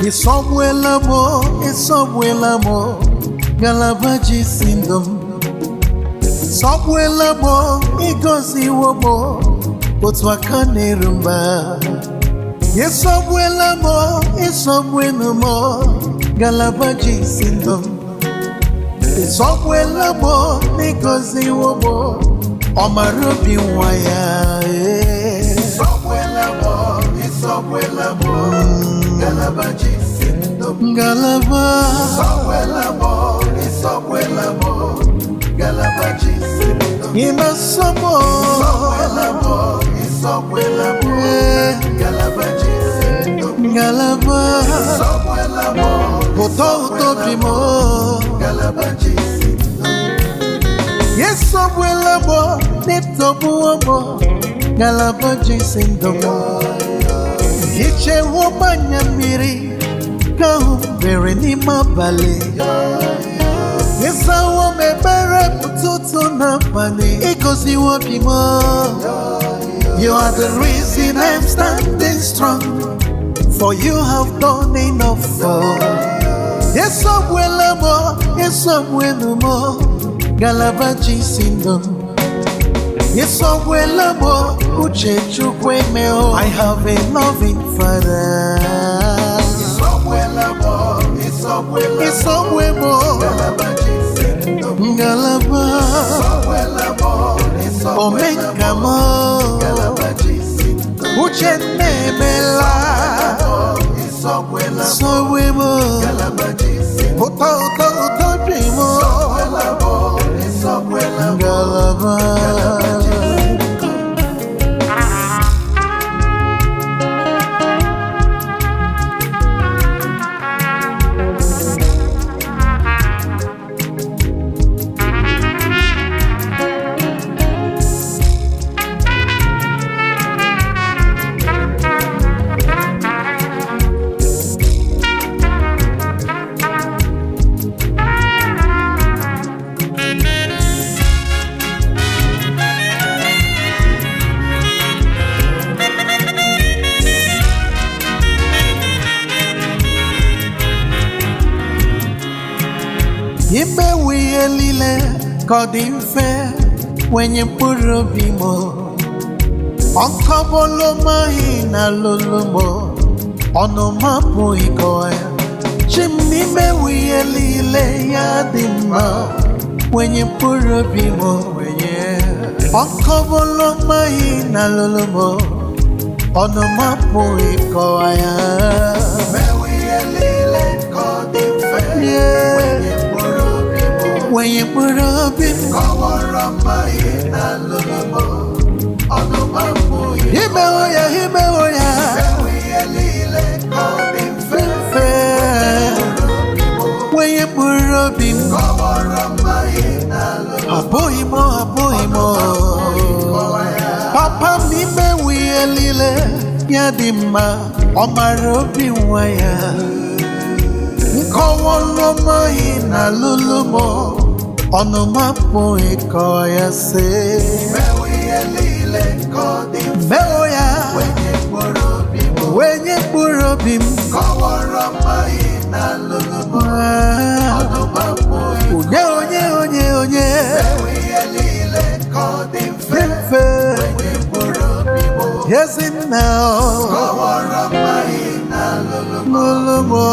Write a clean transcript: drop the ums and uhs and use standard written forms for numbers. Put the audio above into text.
Ịsọgbuela m, ịsọgbuela m, ngalaba ji si ndụ m. Sọgbuela m, ịgọziwo m, otu aka na-eru mba. Ịsọgbuela m, ịsọgbuenu m, ngalaba ji si ndụ m. Ịsọgbuela m, ịgọziwo m, ọmara obi nwa ya. Ee. Ịsọgbuela m, ịsọgbuela m, ngalaba ji si ndụ m. Ngalaba. Ịsọgbuela m, ịsọgbuela m, ngalaba ji si ndụ m. Ị na-asọ m. Ịsọgbuela m, ịsọgbuela m, Ee. ngalaba ji si ndụ m. Ngalaba. Ịsọgbuela m, Ụtọ ụtọ obi m. ngalaba ji si ndụ m. Ịsọgbuela m, n'ịtọgbuo m, ngalaba ji si ndụ m. Ichewo m anya mmiri ka ahụ m bere n'ime abalị. Ịzawo m ebere m ụtụtụ na abalị. Ịgọziwo obi m. You are the reason I'm standing strong, for you have done enough for. Ịsọgbuela m, ịsọgbuelu m, ngalaba ji si ndụ m. Ịsọgbuela m, uche Chukwu emeo. I have a loving father. Ịsọgbuela m, ịsọgbuela m, Ịsọgbue m, ngalaba ji si ndụ m. ngalaba. Ịsọgbuela m, ịsọgbuela m, Omenka m, ngalaba ji si ndụ m. uche nna emela. Ịsọgbuela m, Sọgbue m, ngalaba ji si ndụ m. ụtọ ụtọ ụtọ bi m. Ịsọgbuela m, ịsọgbuela m, Ngalaba. ngalaba ji si ndụ m. Imewe ihe niile ka ọ dị mfe wenye mkpụrụ obi m. Ọkọbọlọmaghị na lolomo ọnụma pụghị kọwa ya. Chi m n'imewe ihe niile ya dị mma wenye mkpụrụ obi m wenye. Ọkọbọlọmaghị na lolomo ọnụma pụghị kọwa ya. Mewe ihe niile ka ọ dị mfe, Yeah. wenye mkpụrụ obi m. Wenye mkpụrụ obi m. Kọwara mmaghị na lụlụmọ, ọnụma pụghị. Imewo ya, imewo ya. Mewe ihe niile ka ọ dị mfe, Mfe. mkpụrụ obi m. Wenye mkpụrụ obi m. Kọwara mmaghị na lụlụmọ, Abụghị m, abụghị m. kọwa ya. Papa m imewe ihe niile ya dị mma, ọ mara obi nwa ya. Nkọwọlọmọghị na lụlụmọ, ọnụma pụghị kọwa ya sị. Mewe ihe niile ka ọ dị mfe, Mewo ya, wenye mkpụrụ obi m. wenye mkpụrụ obi m. Kọwara mmaghị na lụlụmọ, Ah, ọnụma pụghị. Onye, onye, onye, onye. Mewe ihe niile ka ọ dị mfe, Dị mfe. wenye mkpụrụ obi m. Ezinna ọ. Kọwara mmaghị na lụlụmọ, Lụlụmọ.